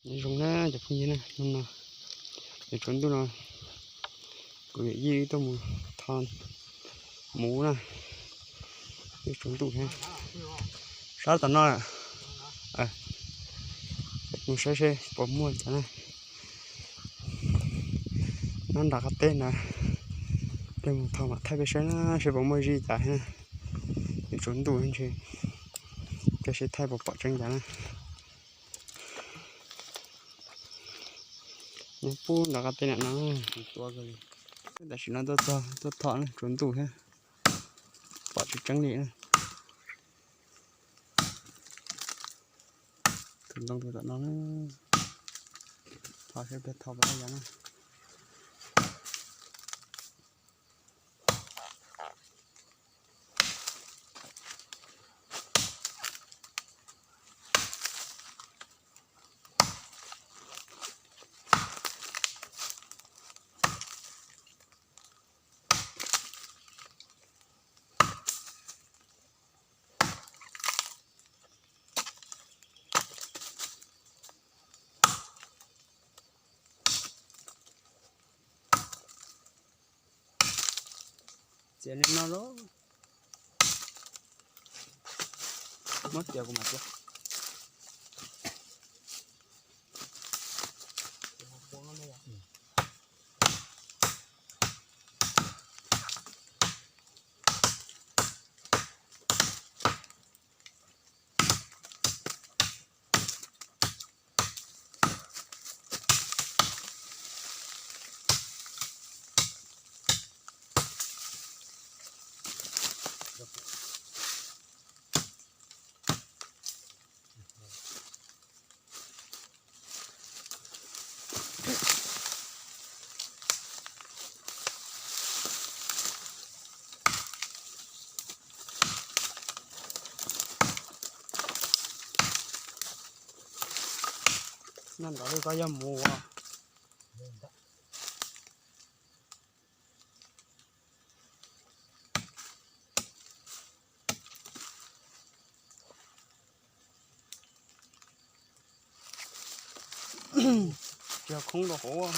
Nyob zoo na cov phooj ywg na, hnub no yuav tsaus ntuj no kuv yawm yij wb tuaj mus tho muv na, wb tsaus ntuj thiab. Sab tom no, mus saib seb puas muaj cas na. Nyob nram qab teb na, peb mus tho mam thaij peb saib na, seb puas muaj zib cas thiab na. Yuav tsaus ntuj ntshe, peb seb thaij puas pom tseeb cas na. Nyob pub nram qab teb nam no, tam sim no tuaj txog tuaj tho na, tsaus ntuj thiab, pom tsis tseeb li na. Tus ntoo tus tom no, tho seb peb tho puas tau yog na. Txiav li no lauj. Muab txiav kuv mam txiav. Nyob ntawd li koj yog mus. Tsis yog khoob rau hauv.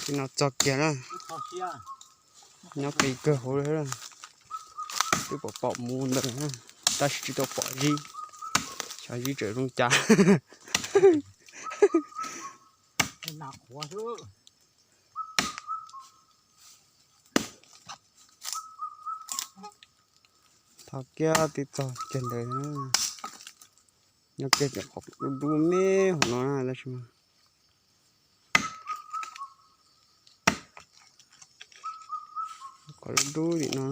Tsis no txog kiag na. Nyob qis kawg hauv li. Twb pom pom mus ntawd na, tab sis tsis tau pom zib. Xyov zib tseem zoo cas. Tho kiag twb txog kiag ntawd. Nyob kiag cov qhov dub dub me hauv no na tab sis mas qhov dub dub tim no.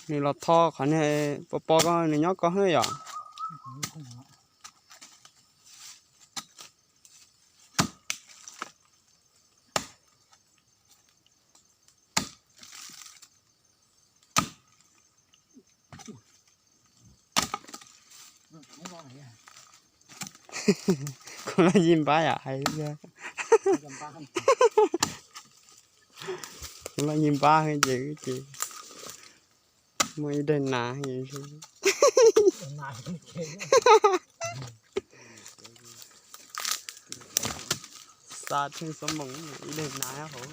Nws los tho qhov niag pos pos ko nws nyob ko hwb yom. Kuv los yig npab yam hais tias, kuv los yig npab ces ces muaj ib daig nas. txav theej xuab moos ib leeg na hauv.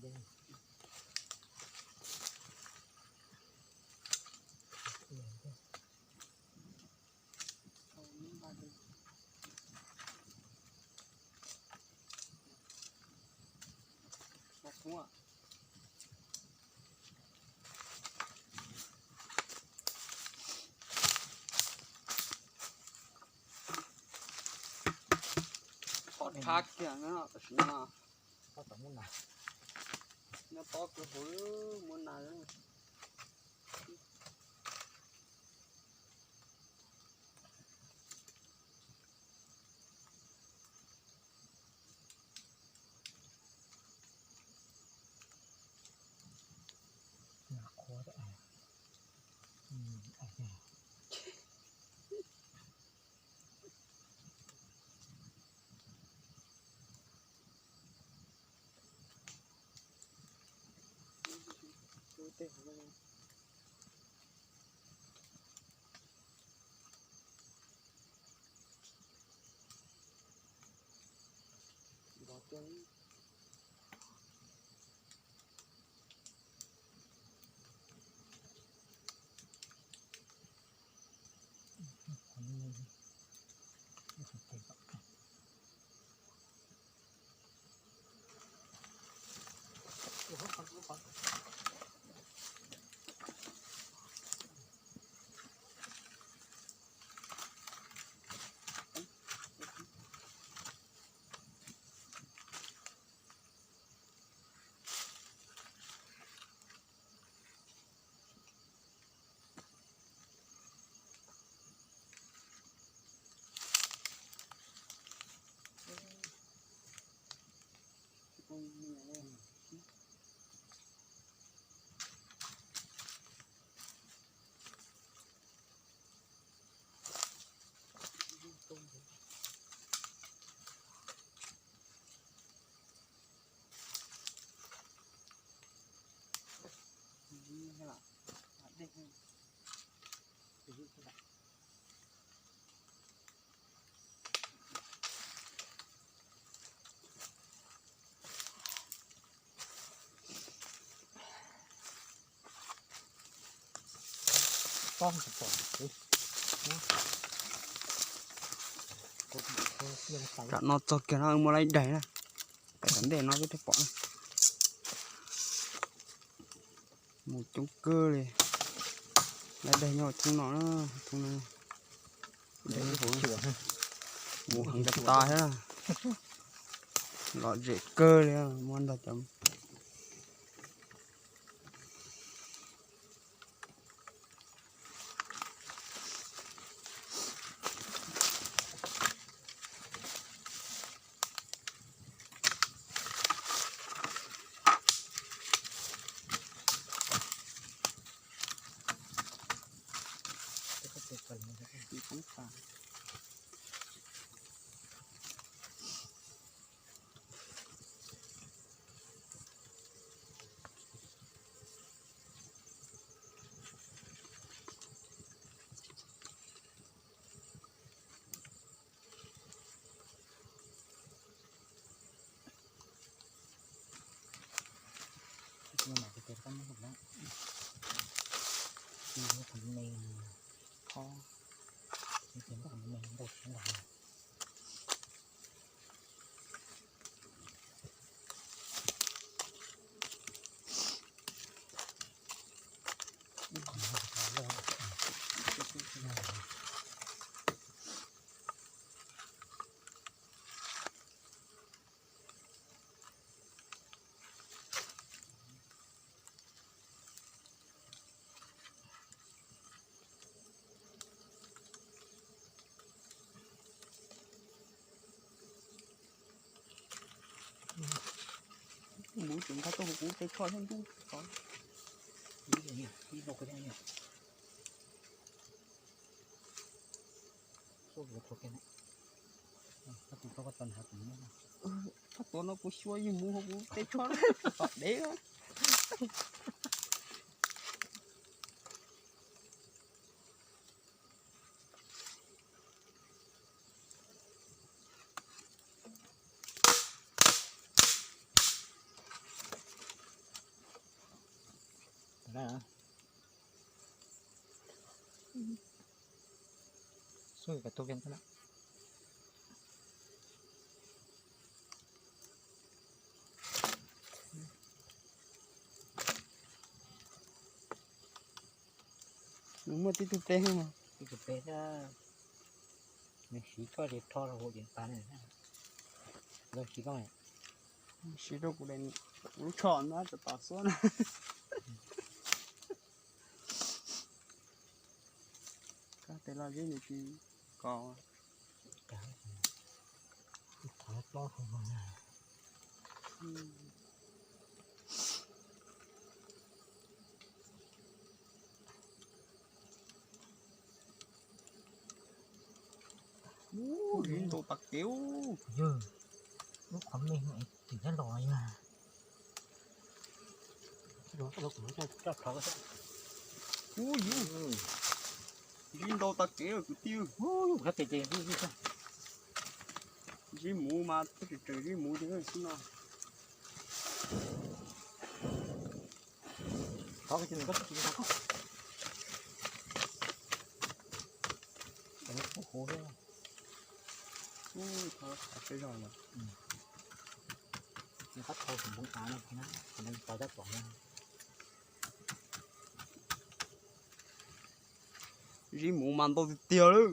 Qhov thab kiag na, tam sim no nyob pob kws hauv muab nas. Tam no txog kiag no muaj laib daig na, tam ntej no peb thiaj pom na. Mus coob kawg li. Laib daig nyob thoob no na, thoob no. Mus heev tas tas thiab. Lom zem kawg li, muab ntag cov. Mus tseem nqa tuaj hauv kuv tej tsho thiab ntub ko. Tus no kuv xyuas yus mus hauv kuv tej tsho tom dev. Xub ka tu kiag ntawm no. Nws muaj tib tug peb, tib tug peb thiab. Nws siv koj ces rho rau hauv ces tas ne. Siv koj, siv rau kuv, kuv lub tsho no tsov tom xuab na. Koj tes los zib nws tsis kos. Ub, zib ntau tas kev. Yog lub qhov me tim nyob los yog. Ub, yus, zib ntau tas kev kwv tij. Zib muv mas twb tseem zib muv tiag xwb no. Zib muv mas ntau tiag tiag lawm.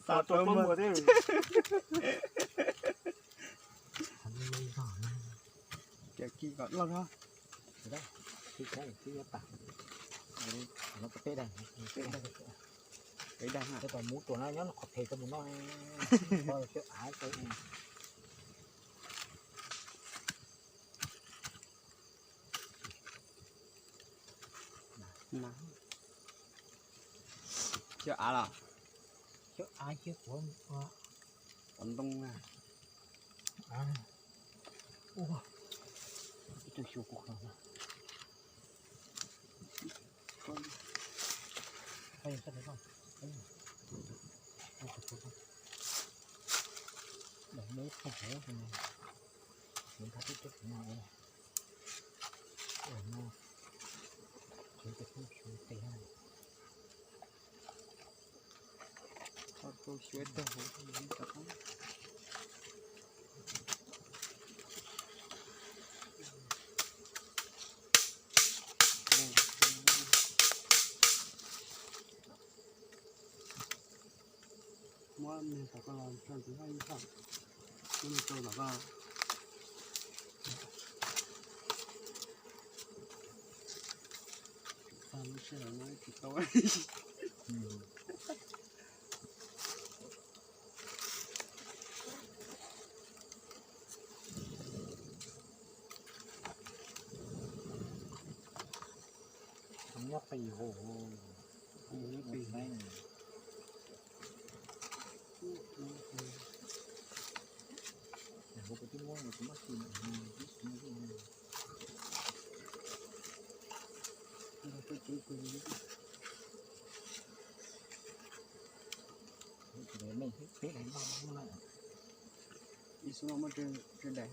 Tau rau muag thiab. Ces kis kom loj zog. Peb dag, peb dag, peb dag, peb dag. Muv tuam no nyob qhov phem tau mus noj, koj cov av tau. Cov av los? Cov av, cov quav, quav ntoo na. Ua, ib tug xyuas kuv qhov no. Muab nws tom koj los tso ntxiv haj ib thaj. Muab nws tso tom koj. Tag lub sij hawm no tsis tau. Nyob qis hauv, nyob qis. Hauv kuv twb muab, kuv muab xis. Ib xub no muab tsw daim.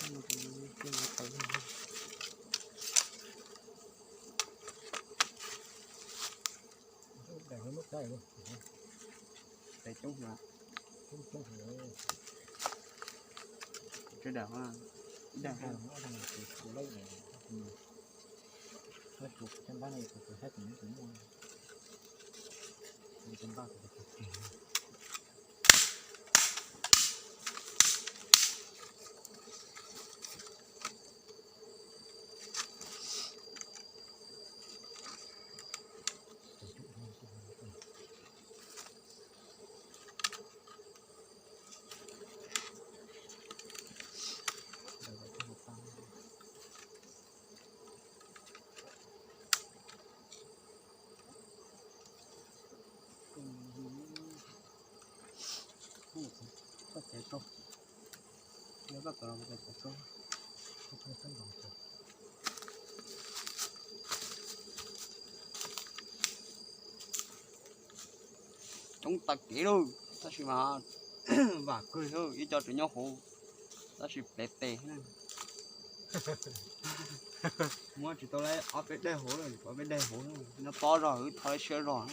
Coob coob, coob coob, sawv daws, ib dag, Coob tag kev lauj, tab sis mas vam kawg, ib co tseem nyob hauv, tab sis plev tes. Muab tsis tau, ob peb daim hauv lawm, ob peb daim hauv, nyob tob zog wb thov siab zog.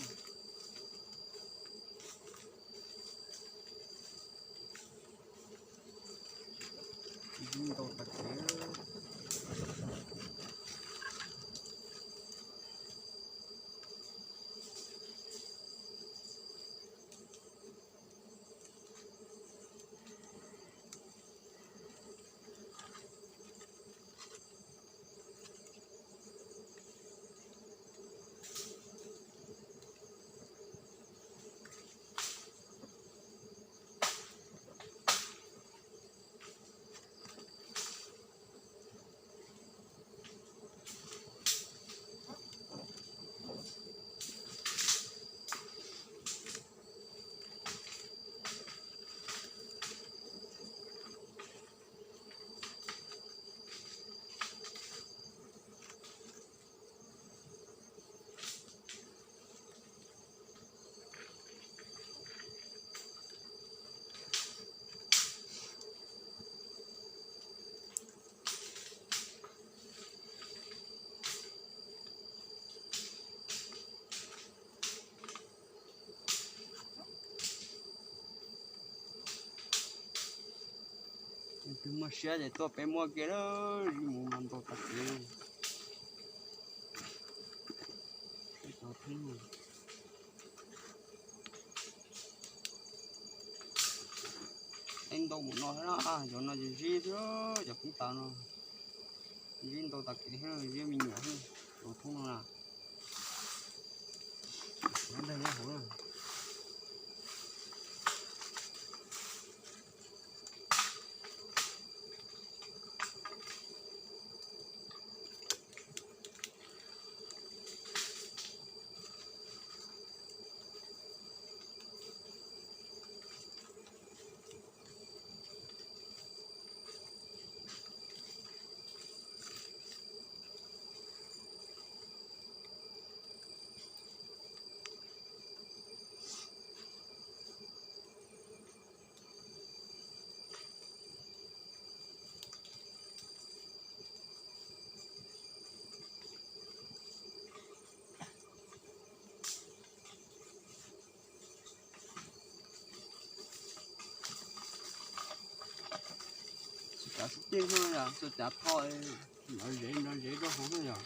Ntau tag kev. Tus muaj siab ces tuaj peb muab kiag lawm, mus mas ntau tag kev. Ib ntau mus no, cov no ces zib xwb, cov pub taws no zib ntau tag kev, zib me nyuam, cov thoob no na. Tsis kav xub ceg no yog txhua cav tho, nrov zeb nrov zeb rau hauv no yog.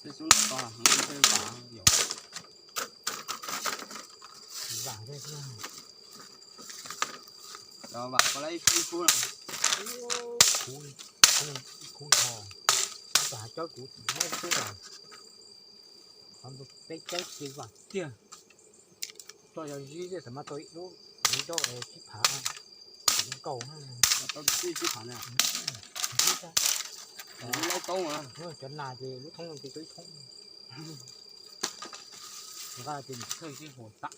Tej xub to heev, tej vam yom. Vam, vam ko lab ib khub na. Ib khub ho, tab tom hav cawb kuv muab ib khub na. Qhov peb cawb ces vam tiag. Tso yog zib tej tam mab tau ib lub, zib rau sib phav, nkaus. Tau sib phav na. Cov nas ces lub thoob no ces tau ib thoob. Nqa ces nws thawj sib huas tam.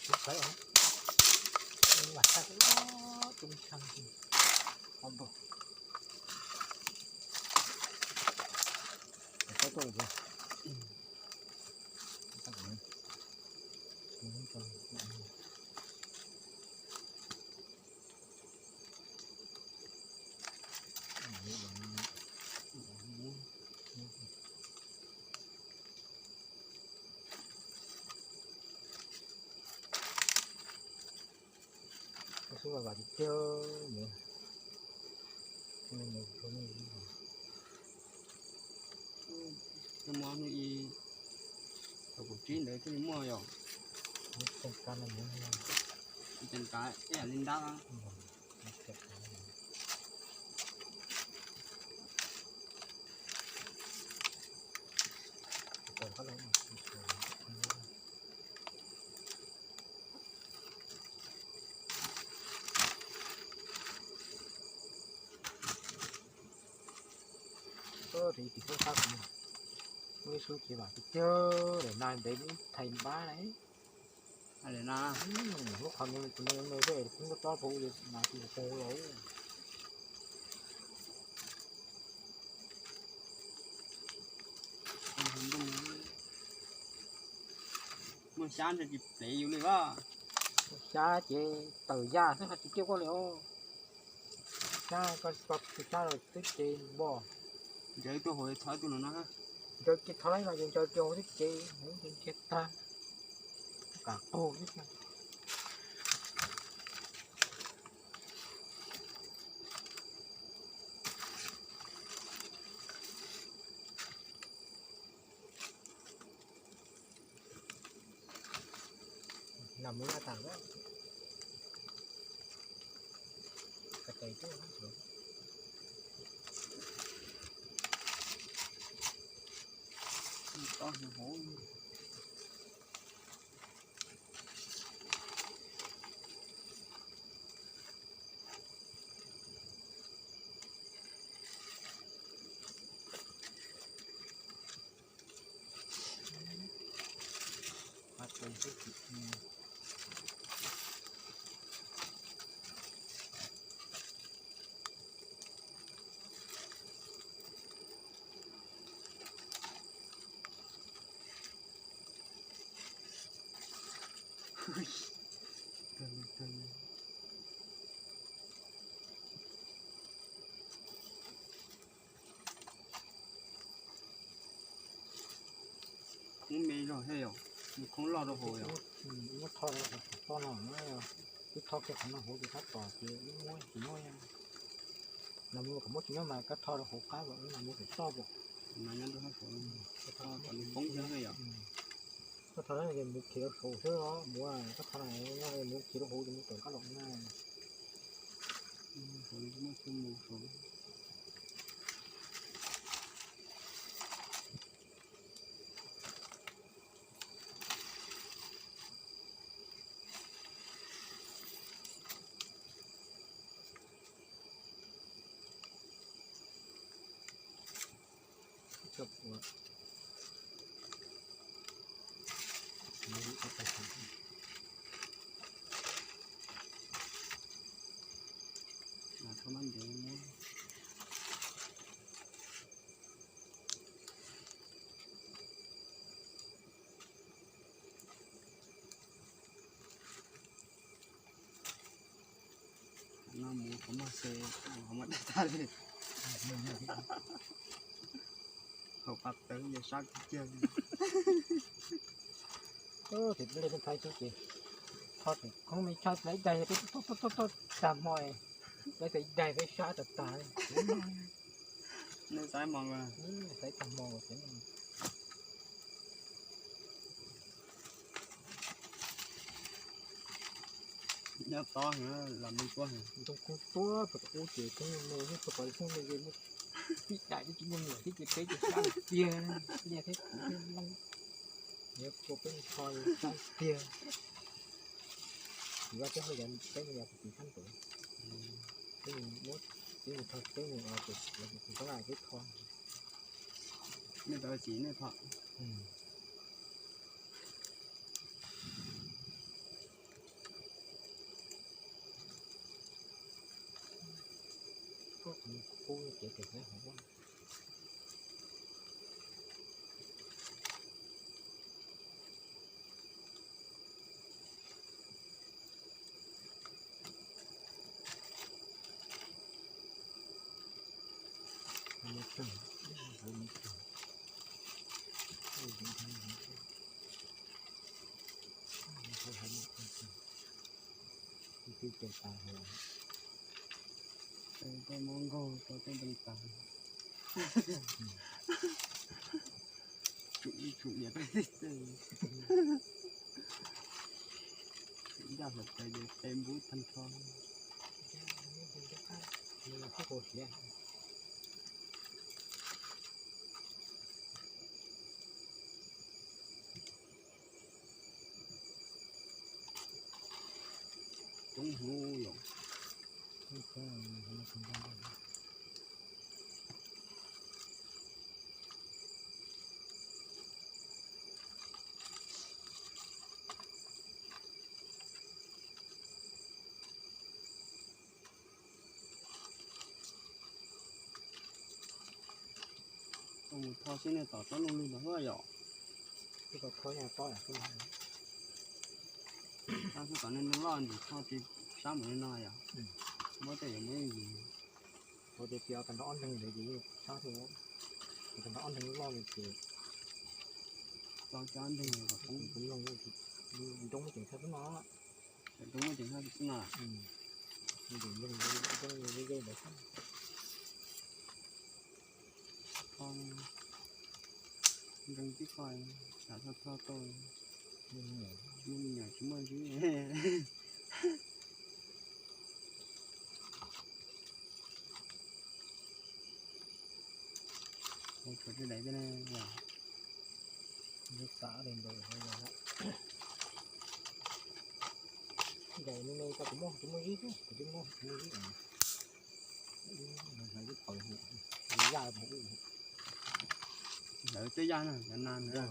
Kuv xaiv os, vam tag, tus me tshaj, ob npawg. Tau tuaj lawm. Xub vas tiag tiag mus. Mus hnub i tau kaum tsib ntawd thiaj li muaj yom. Ib ceeg kav ib yam li ntab. Ris tim hub qab kuv muaj ib sub ces vam tiag tiag, daim na ntev ib thais npab na. Lub qhov no kuv nws nws tej kuv muab tob rau mas kuv hu los. Muaj xyab ntshe tsis plev yus li as. Xyab ces tawm yaj xwb, tsis ciaj koj li os. Xyab, koj tus xyab los twb ces npog. Ncaws tuaj hauv txhob tus no na. Ncaws ces txhob los ncaws, ncaws ces hauv twb ces, hauv ces nrhiav tag. Kam qaug xwb. Nag mus nag tas, ko tes twb hauv. Khoob me zog thiab yom, mus khoob loj rau hauv yom. Muab tho rau hauv toj no, twb tho kiag qhov no hauv ces tab tom ces muab tsis muab. Nag mus kom muab tsis muab mas koj tho rau hauv qab kom nag mus kom toj pom. Mas nyob rau hauv, koj tho nws poob thiab yom. Koj tho no ces mus khiav rau saud xwb os, mus koj tho no mus khiav rau hauv ces mus tawm koj los na. Hauv muaj thiab mus saud. No mus qhov muag xwb, qhov muag daj tag li. Hauv qab tawv ces sab kiag kiag li. Ces peb li peb thaij xwb ces tho khoob me tshaj txais daig peb toj toj toj tag hmo, peb txais daig peb sab tas tas li. Nej saib hmo, saib tag hmo. Nyob tod los me tuab, ntoo kub tuab pem ub ces koob me me, hnub txog pom koob me me, tib daim twb tsis muaj niam thiab ces peb ces sab tiag, nyiaj thiab kuv thiab leej, nyiaj kua peb tho sab tiag. Kuv vaj peb hauj yam peb yam tus txiv thab ntawd, peb mus muab, peb mus tho, peb mus tus txob laj peb tho. Nej tau txiv nej tho. Koj kuv qub ces tes hauv. Ib ce tas, tej muab nkaug rau tej npee tas. Tsum ib tsum niam rau tej tej. Ncaj hlawv tes ces tes npub tag nrho. Coob hwv yom. Mus tho xwb nej tom tsob looj lwg ntawd yom. Tab sis tom nej nws loj ntsis tho ces sab mus li no yom. Muab tej yuav muab ntsis. Ua tias tsis tag nrho ob nreeg ntawd ces sab thiab, tag nrho ob nreeg loj li ces tau cov nreeg kom poob. Nroo muaj ceem thaj xwb no. Nroo muaj ceem thaj xwb no. Nroo ze ze ntawd xwb. Nroo tib qho, tsam tho tho tau, me nyuam tsis muaj ntsib. Tshuav tsis dai thiab ne, yog xav li ntawd. Dai me me tau kuv muaj, kuv muaj zib xwb, kuv twb muaj, kuv muaj zib. Hlawv ib thaum, yaj thaum ub. Hlawv tej yaj na, cov na na.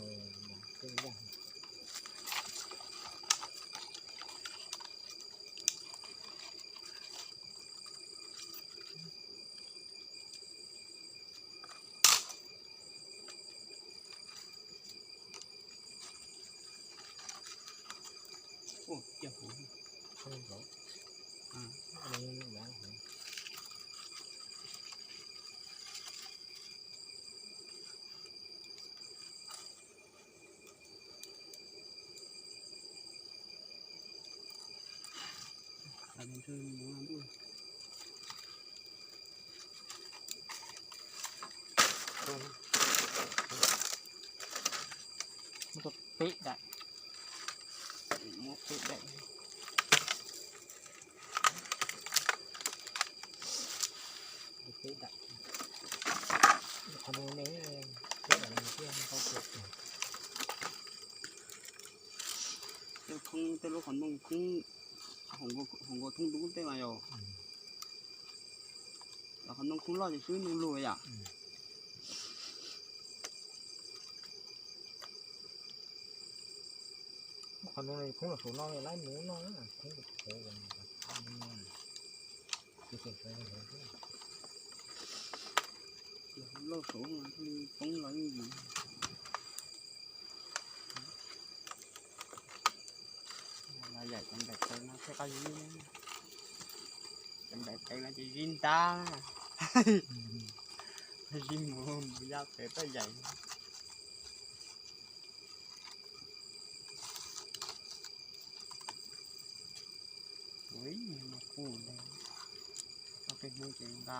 Muab peb daim. Muab peb daim. Peb daim. Qhov no ne, peb daim no thiaj tau tias. Tej khoob, tej lub qhov ntoo khoob, hauv nkaus thoob dub tej mas yog. Los qhov ntoo khoob loj ces swb ntoo lug yom. Qhov ntoo khoob los saum no lawm, mus no khoob. Lauj saud poob los yeej yim. Los yaim cov nplaim tawv no thiaj qab zib. Cov nplaim tawv no ces zib ntab, zib mus mus ya pem toj yaim. Ui, mas kuj ntag, ob peb hnub ces nqa.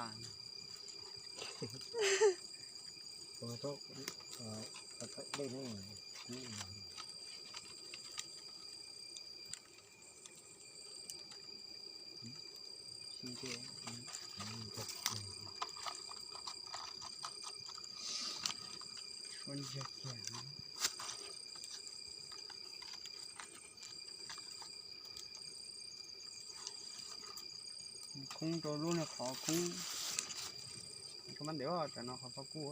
Khoob rau lub niag qhov khoob, koj mab ntev, tsam no qhov pab kuj.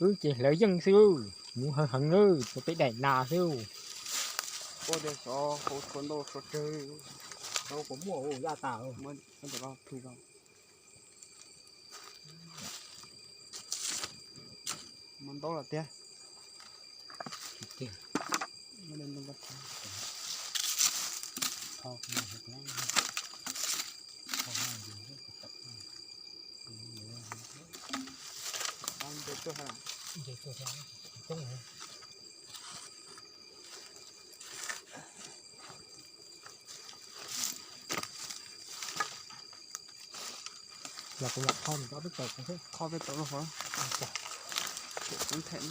Wb ces hlawv yeej xwb, mus heev heev na, tau peb daim nas xwb. Ua tias xyov hauv tshuav ntau tshuav tsawg, muaj yaj tas. Muab ntau los tiag. Los kuv lam kho nws, kho peb tau rau qhov, kho peb tau rau qhov,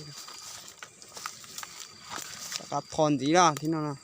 rov qab pho ntxiv lawm thiab no no.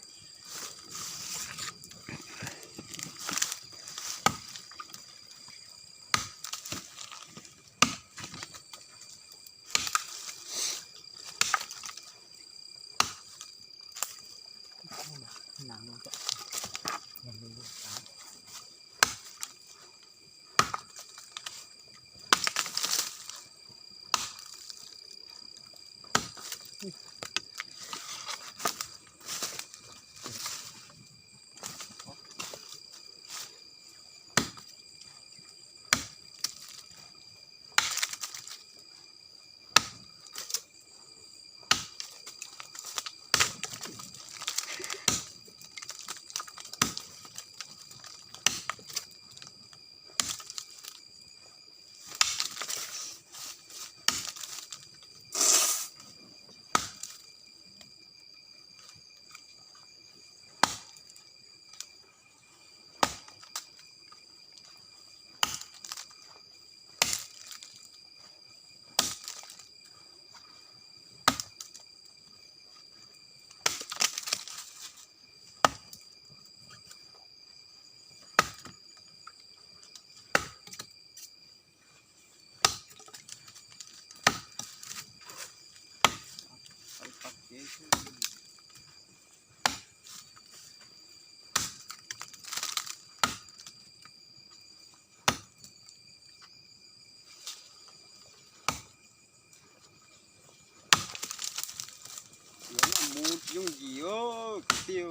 Yuav noj mus tsis yooj yim kwv tij.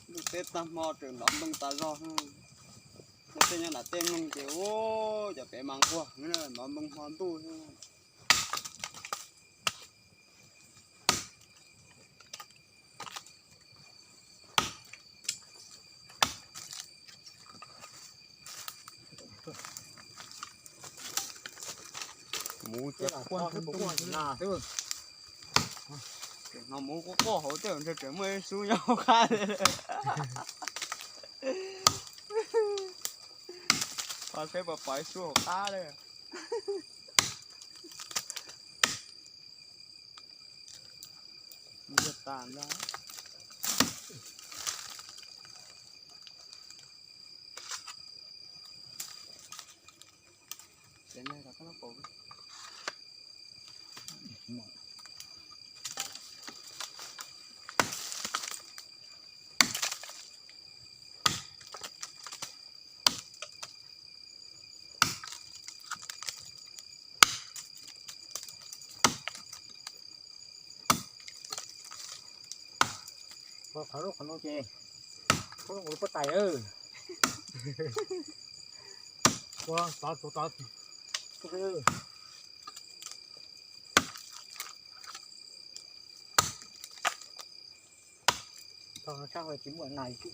Ntuj teb tag hmo tseem hnov npoo tas zog. Tej nyob nram tej mloog ces ua cov pem mas nquag hnov npoo hmo ntuj. Mus ces quaj, hnov mus quaj quaj hauv tej ntshe tseem muaj ib xub nyob hauv qab. Pom seb puas pom ib xub hauv qab lawm. Mus tas ntag. Ua qhov lub qhov no ces, ua lub pob tais. Ua tov tus tov. Tog sab hauv tsis muaj nas li.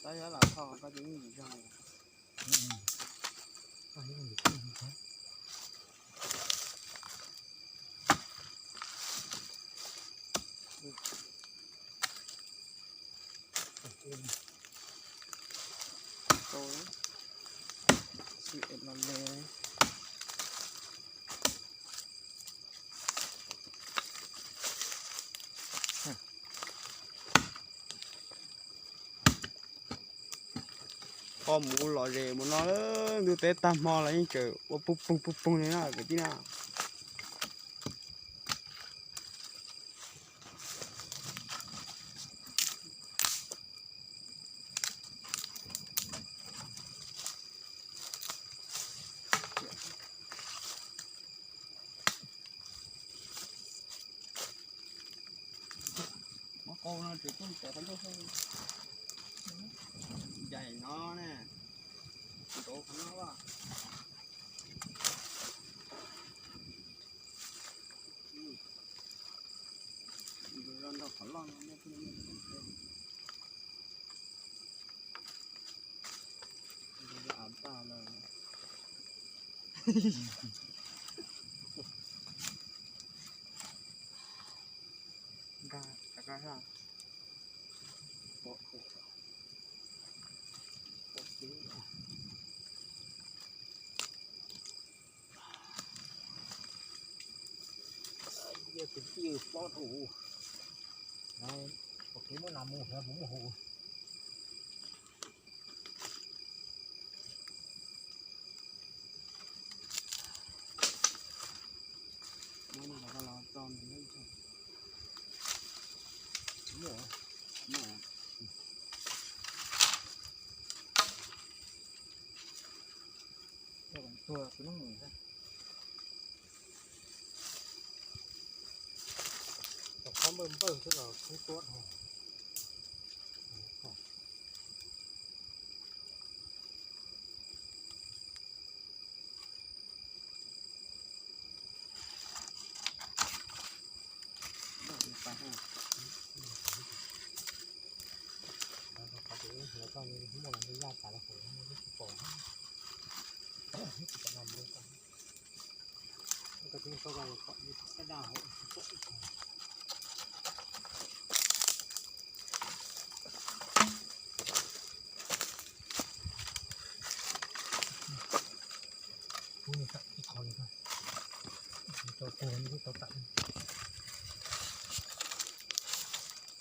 Tab yog lam tho koj ces yeej yim zog. Tau, xwb es los le. Kho mus lom zem mus no, ntuj teb tag hmo los yeej tseem ua puj poog puj poog li na kwv tij na. Muab qau no tsis coj tes qhov ncauj, ncaim no ne. Tus tij plaub rau, kuv muab nas mus, kuv muab hau. Tuag tus noob mus xwb. Tom qab npawj npawj thiab los kub tuab dhau.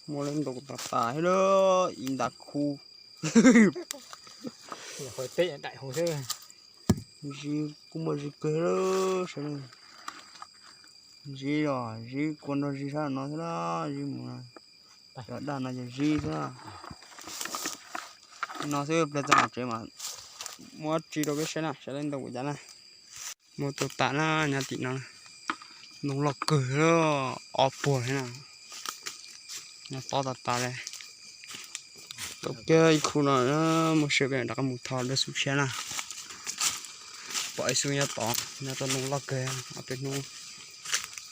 Muaj leej ntau tas tas thiab lawm, ib nta khu. Zib kuj muaj zib kawg lawm sawv daws. Zib os, zib kua nrog zib sab no thiab na, zib mus na. Cov daj no ces zib thiab. No xwb pliag txog tsev mas muab tso rau peb saib na, saib leej ntau kuv cas na. Muaj tus tas na, nyob tim no, ntoo loj kawg, ob puag thiab na. Nyob tob tas tas li. Tau kiag ib khu no, muaj siab peb rov qab mus thov dawb xub tshiab na. Pom ib xub nyob tod, nyob rau ntoo loj kawg, ob peb hnub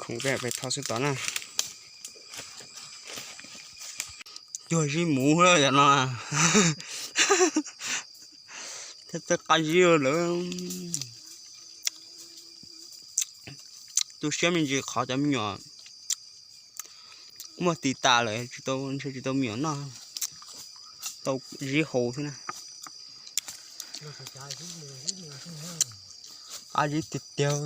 khoom peb pem thov xwb tod na. Cuag zib muv lawm yom no. Thiab txawj qab zib lawm. Tu siab me ntsis qhov cov me nyuam muaj tis tas lawm tsis tau, ntshe tsis tau me nyuam noj, tau zib haus xwb na. Qab zib tiag tiag.